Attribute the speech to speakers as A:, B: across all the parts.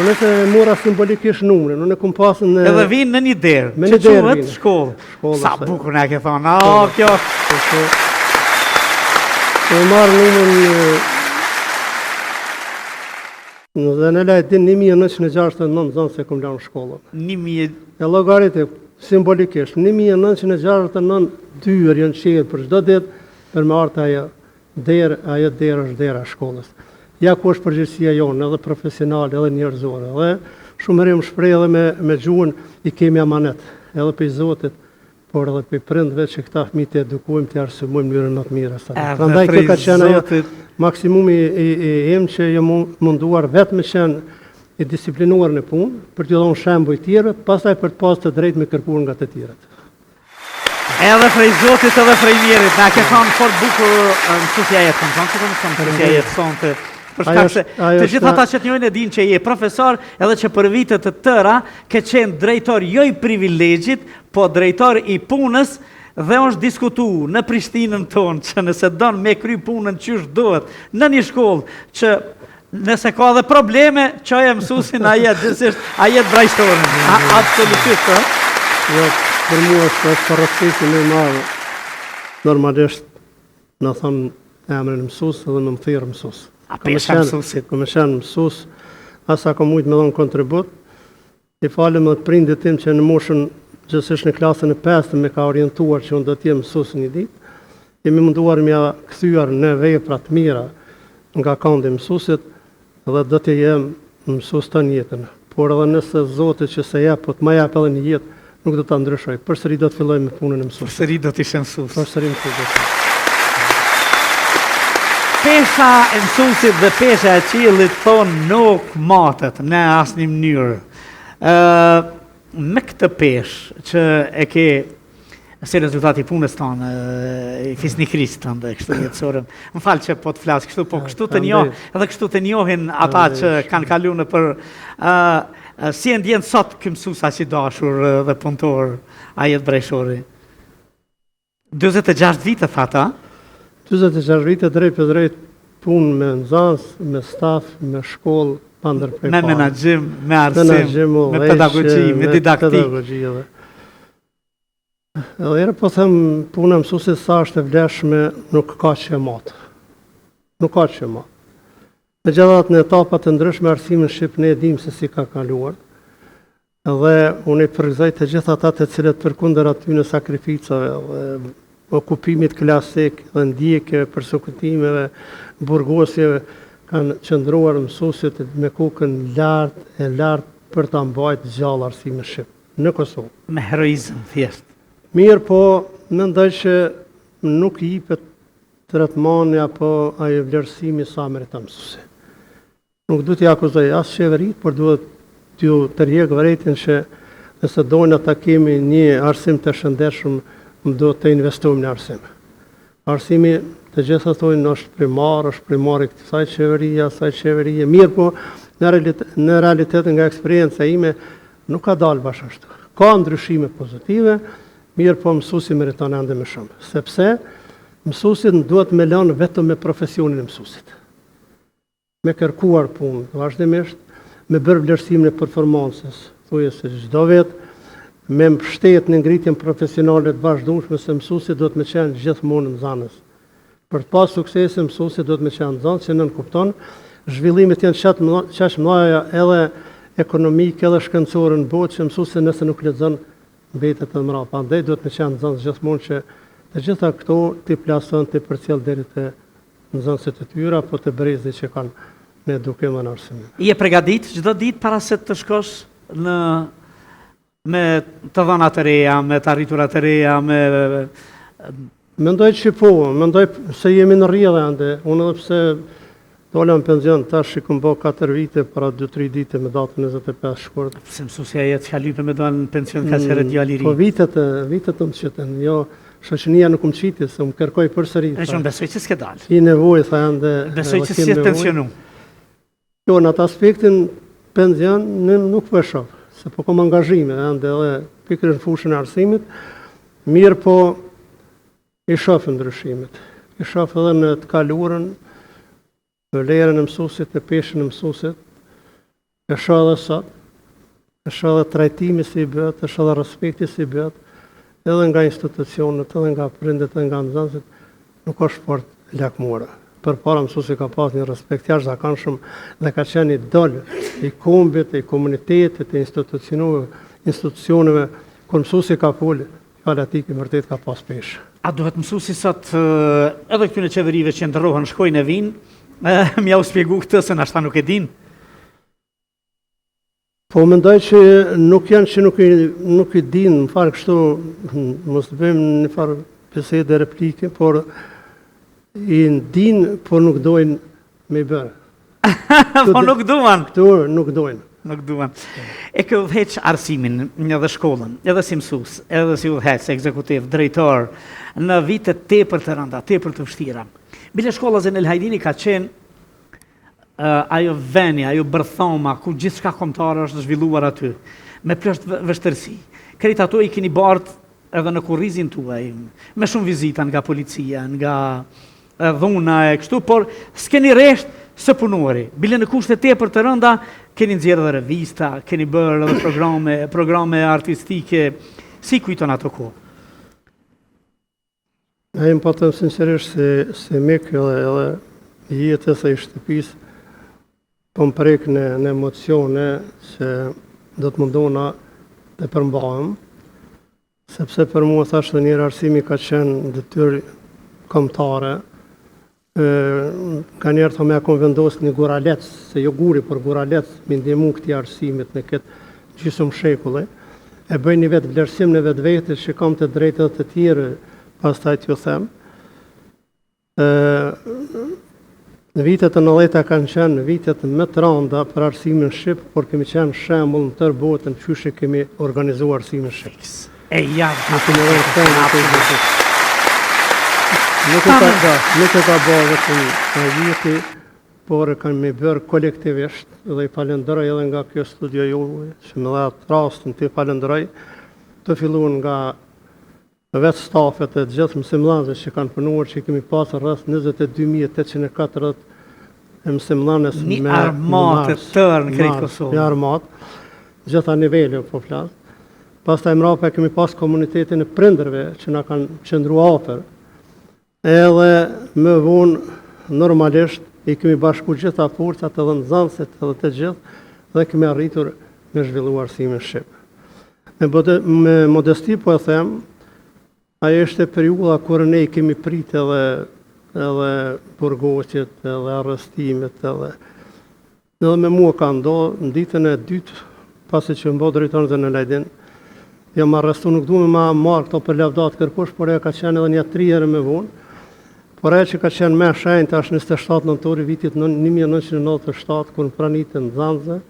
A: Po nëse e mora simbolikisht numrin, unë e kom pasë në...
B: Edhe vinë në një derë,
A: Me që një
B: derë quhet shkollë. Shkollë. Sa bukur na ke thonë, o, po. kjo...
A: Po, po. Po e marrë numrin... Në dhe në lajt din 1969 nxënës e kom lanë shkollën.
B: 1000...
A: E llogarite, simbolikisht, 1969 dyer janë çelë për çdo ditë, për me ardhë ajo Derë, ajo derë është dera e shkollës. Ja ku është përgjegjësia jonë, edhe profesionale, edhe njerëzore. Dhe shumë herë jam shpreh edhe me me gjuhën i kemi amanet, edhe prej Zotit, por edhe prej prindve që këta fëmijë t'i edukojmë, t'i arsimojmë në mënyrën më të mirë sa. Prandaj kjo ka qenë ajo maksimumi i, i im që jam munduar vetë me qenë i disiplinuar në punë, për t'u dhënë shembuj tjerëve, pastaj për të pasë të drejtë me kërkuar nga të tjerët.
B: Edhe prej Zotit edhe prej njerit, na ke thonë fort bukur mësusja jetë, kam thonë që të më thonë mësusja jetë sonte. Për shkak se të gjithë ata që të njohin e dinë që je profesor, edhe që për vite të tëra ke qenë drejtor jo i privilegjit, po drejtor i punës dhe është diskutu në Prishtinën tonë që nëse don me kry punën qysh duhet në një shkollë që Nëse ka edhe probleme, çoje mësusin, Ajet, gjithsesi, Ajet Brajshorin. Absolutisht, ë?
A: Jo, për mua është është respekti më i madh. Normalisht, me thonë emrin mësus dhe me më thirrë mësus.
B: A pesha mësusit?
A: Kom me qenë mësus, aq sa kom mujtë me dhonë kontribut, I falem edhe prindit tim që në moshën, gjithsesi në klasën e pestë me ka orientuar që unë do të jem mësues një ditë. Jemi munduar me ja kthyer në vepra të mira nga kandi i mësuesit dhe do të jem mësues tënë jetën. Por edhe nëse Zoti që s'e jep, po të ma jap edhe një jetë, nuk do ta ndryshoj. Përsëri do të filloj me punën e mësuesit.
B: Përsëri do të ishe mësues.
A: Përsëri mësues do të jem.
B: Pesha e mësuesit dhe pesha e qiellit thonë nuk matet në asnjë mënyrë. Ë me këtë peshë që e ke si rezultat i punës tonë, i fisnikërisë tënde dhe kështu jetësore. Më fal që po të flas kështu, po kështu të njoh, edhe kështu të njohin ata që kanë kalu nëpër ë si e ndjen sot ky mësues aq i dashur dhe punëtor Ajet Brajshori. 46 vite thatë, a?
A: 46 vite drejtpërdrejt punë me nxënës, me staf, me shkollë, pa
B: ndërprerë. Me menaxhim, me arsim, menaxhim, me pedagogji, me didaktikë.
A: Pedagogji edhe. Edhe herë po them puna e mësuesit sa është e vlefshme, nuk ka që e mat. Nuk ka që e mat. Megjithatë në etapa të ndryshme arsimin shqip ne e dimë se si ka kaluar. Dhe unë i përgëzoj të gjithë ata të cilët përkundër atyne sakrificave dhe okupimit klasik dhe ndjekjeve, persekutimeve, burgosjeve, kanë qëndruar mësuesit me kokën lart e lart për ta mbajtë gjallë arsimin shqip në Kosovë.
B: Me heroizëm, thjesht.
A: Mirëpo, mendoj që nuk jipet tretmani apo ai vlerësimi sa meriton mësuesi. Nuk du t'i akuzoj as qeveritë, por duhet t'ju tërheq vërejtjen që nëse dojna ta kemi një arsim të shëndetshëm, duhet të investojmë në arsim. Arsimi, të gjithë e thonë, është primar, është primar i kësaj qeverie, asaj qeverie, mirëpo, në realitet, në realitet nga eksperienca ime, nuk ka dalë bash ashtu. Ka ndryshime pozitive, mirëpo mësuesi meriton ende më shumë, sepse mësuesit duhet me lënë vetëm me profesionin e mësuesit. me kërkuar punë vazhdimisht, me bërë vlerësimin e performancës, thujse çdo vit, me mbështet në ngritjen profesionale të vazhdueshme se mësuesi duhet me qenë gjithmonë nxënës. Për të pas suksese mësuesi duhet me qenë nxënës që nënkupton zhvillimet janë qaq të mëdha edhe ekonomike edhe shkencore në botë që mësuesi nëse nuk lexon mbetet edhe mbrapa. Andaj duhet me qenë nxënës gjithmonë që të gjitha këto t'i plason, t'i përcjell deri te nxënësit e tyre apo te brezi që kanë në edukim dhe në
B: arsimim. Je pregadit çdo ditë para se të shkosh në me të dhëna të reja, me të arritura të reja, me
A: Mendoj që po, mendoj se jemi në rrjedhë ende. Unë edhe pse dola në pension tash i kom bo 4 vite para 2-3 dite me datën 25 shkurt.
B: Pse mësuesja jetë çka lype me dalë në pension kaq herët djalë i
A: ri? Po vitet, vitet më qitën, jo Shoqënia nuk më qiti, se më kërkoi përsëri.
B: E që unë besoj që s'ke
A: dalë. Ki nevojë, tha ende.
B: Besoj që s'je pensionu.
A: Jo, në atë aspektin pension, në nuk po e shoh, se po kom angazhime, ende edhe pikërisht në fushën e arsimit, mirëpo i shoh ndryshimet. I shoh edhe në të kaluarën, vlerën e mësuesit e peshën e mësuesit. E shoh edhe sot, e shoh edhe trajtimi si i bëhet, e shoh edhe respekti si i bëhet, edhe nga institucionet, edhe nga prindët, edhe nga nxënësit, nuk është fort e lakmuar. Përpara mësuesi ka pas një respekt jashtëzakonshëm dhe ka qenë idol i kombit, i komunitetit, i institucioneve, institucioneve, kur mësuesi ka fol, fjala e tij vërtet ka pas peshë.
B: A duhet mësuesi sot edhe këtyre qeverive që ndërrohen, shkojnë e vijnë, me jau spjegu këtë se nashta nuk e dinë?
A: Po mendoj që nuk janë që nuk i, nuk i dinë, më fal kështu, mos të bëjmë një farë bisede replike, por i dinë, por nuk dojnë me i
B: bërë. po nuk duan.
A: Këtu nuk dojnë.
B: Nuk duan. E ke udhëheq arsimin edhe shkollën, edhe si mësues, edhe si udhëheqës, ekzekutiv, drejtor, në vite tepër të rënda, tepër të vështira. Bile shkolla Zenel Hajdini ka qenë ajo veni, ajo bërthoma, ku gjithçka kombëtare është zhvilluar aty, me plot vështirësi. Krejt ato i keni bartë edhe në kurrizin tuaj, me shumë vizita nga policia, nga dhuna e kështu, por s'keni resht së punuari. Bile në kushte tepër të rënda, keni nxjerrë edhe revista, keni bërë edhe programe, programe artistike. Si kujton ato kohë?
A: E po them sinqerisht si, si mik edhe, edhe i jetës e i shtëpisë, po më prek në, në emocione që do të mundona të përmbahem, sepse për mua thashë edhe njëherë arsimi ka qenë detyrë kombëtare, Nganjëherë thom ja kom vendos një guralec, se jo guri, por guralec, me i ndihmu këtij arsimit në këtë gjysëm shekulli. E bëj një vetëvlerësim në vetvete që kam të drejtë edhe të tjerë, pastaj t'ju them. Në vitet e 90-ta kanë qenë vitet më të randa për arsimin shqip, por kemi qenë shembull në tërë botën qysh e kemi organizuar arsimin shqip.
B: E ja, në të më dhënë
A: të Nuk e ka, nuk e ka bërë vetëm Ajeti, por e kemi bërë kolektivisht dhe i falënderoj edhe nga kjo studio juaj, që më dhatë rastin t'i falënderoj, të filluar nga vetë stafet e gjithë mësimdhënësve që kanë punuar, që kemi pasur rreth 22840 mësimdhënës
B: me një armatë të tërë në krejt Kosovën.
A: Një armatë, gjitha niveleve po flas. Pastaj mrapa kemi pas komunitetin e prindërve që na kanë qëndru afër. Edhe më vonë normalisht i kemi bashku gjitha forcat edhe nxënësit edhe të gjithë dhe kemi arritur me zhvillu arsimin shqip. Me, me modesti po e them, ajo ishte periudha kur ne i kemi prit edhe edhe burgosjet, edhe arrestimet, edhe Edhe me mua ka ndodhë, në ditën e dytë, pasi që jom bo drejtor në Lajdin, jam arrestu, nuk du me ma marrë këto për lavdatë kërkush, por ajo ka qenë edhe një tri herë më vonë, por ajo që ka qenë më e shenjtë është 27 nëntori vitit 1997, kur në prani të nxënësve,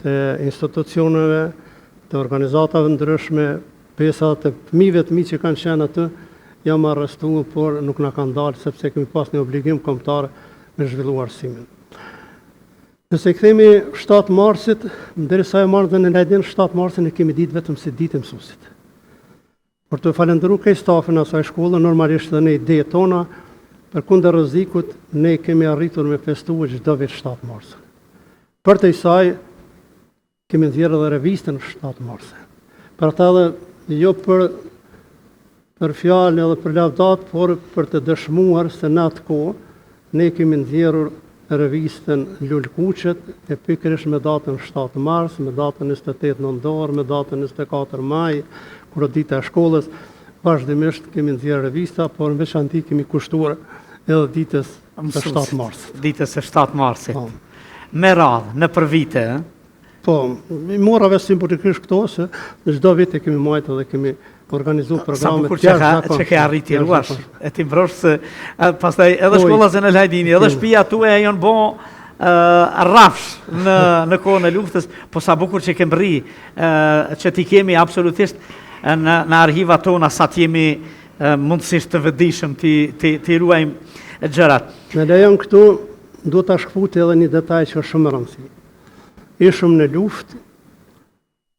A: të institucioneve, të organizatave ndryshme, pjesa të fëmijëve të mi që kanë qenë aty, jam arrestu, por nuk na kanë ndalë, sepse kemi pas një obligim kombëtar me zhvillu arsimin. Nëse i kthehemi 7 marsit, derisa e marrë dhe në Lajdin, 7 marsin e kemi ditë vetëm si ditë e mësuesit. Për të falënderu krejt stafin e asaj shkolle, normalisht dhe në ide tona, përkundër rrezikut, ne kemi arritur me festu çdo vit 7 marsin. Përtej saj, Kemi nxjerrë edhe revistën 7 marsi. Për ata edhe jo për për fjalë edhe për lavdat, por për të dëshmuar se në atë kohë ne kemi nxjerrur revistën Lulekuqet e pikërisht me datën 7 mars, me datën 28 nëntor, me datën 24 maj, kur o dita e shkollës, vazhdimisht kemi nxjerrë revista, por në veçanti kemi kushtuar edhe ditës së 7 marsit.
B: Ditës së 7 marsit. Po. Me radhë, nëpër vite, ë?
A: Po, i mora veç simbolikisht këto, se në çdo vit e kemi majtë dhe kemi organizu programe
B: të jashtëzakonshme. Sa bukur që ke arritë t'i ruash, e t'i mbrosh se pastaj edhe po, shkolla Zenel Hajdini, edhe shtëpia tuaj janë bo rrafsh në në kohën e luftës, po sa bukur që ke mbrri që t'i kemi absolutisht në në arhivat tona sa të jemi mundësisht të vetëdijshëm t'i t'i t'i ruajmë gjërat.
A: Më lejon këtu duhet ta shkëput edhe një detaj që është shumë me rëndësi. Ishëm në luftë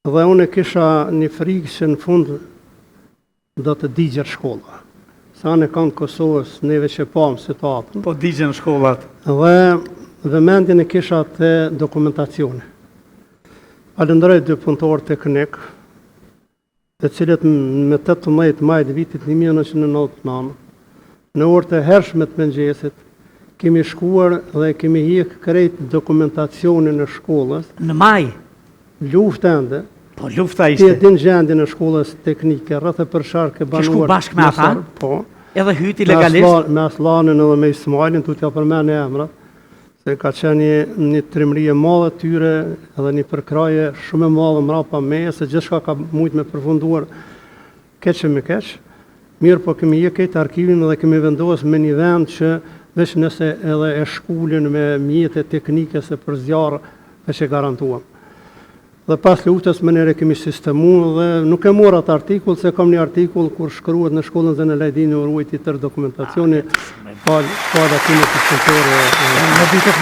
A: dhe unë e kisha një frikë që në fund do të digjet shkolla. Sa anekënd Kosovës neve që pamë situatën.
B: Po digjen shkollat.
A: Dhe vëmendjen e kisha te dokumentacioni. Falënderoj dy punëtorë teknik, të cilët me 18 maj të vitit 1999, në orë të hershme të mëngjesit, kemi shkuar dhe kemi hjek krejt dokumentacionin e shkollës.
B: Në maj?
A: Luftë ende.
B: Po, lufta ishte.
A: Ti e din gjendjen e shkollës teknike, rreth e përqark e
B: Ke
A: banuar.
B: shku bashkë me ata?
A: Po.
B: Edhe hyti legalisht?
A: Me Aslanin edhe me Ismailin, du t'ja përmeni emrat, se ka qenë një, një trimëri e madhe tyre edhe një përkrahje shumë e madhe mrapa meje, se gjithçka ka mujtë me përfunduar keq e me keq. Mirë, po kemi hjek krejt arkivin dhe kemi vendosë me një vend që veç nëse edhe e shkulin me mjete teknike se për zjarr veç e garantuam. Dhe pas luftës menjëherë e kemi sistemu dhe nuk e mora atë artikull se kam një artikull kur shkruhet në shkollën Zenel Hajdini u ruajt i tërë dokumentacioni falë falë atyre të punëtorëve.
B: Në vitet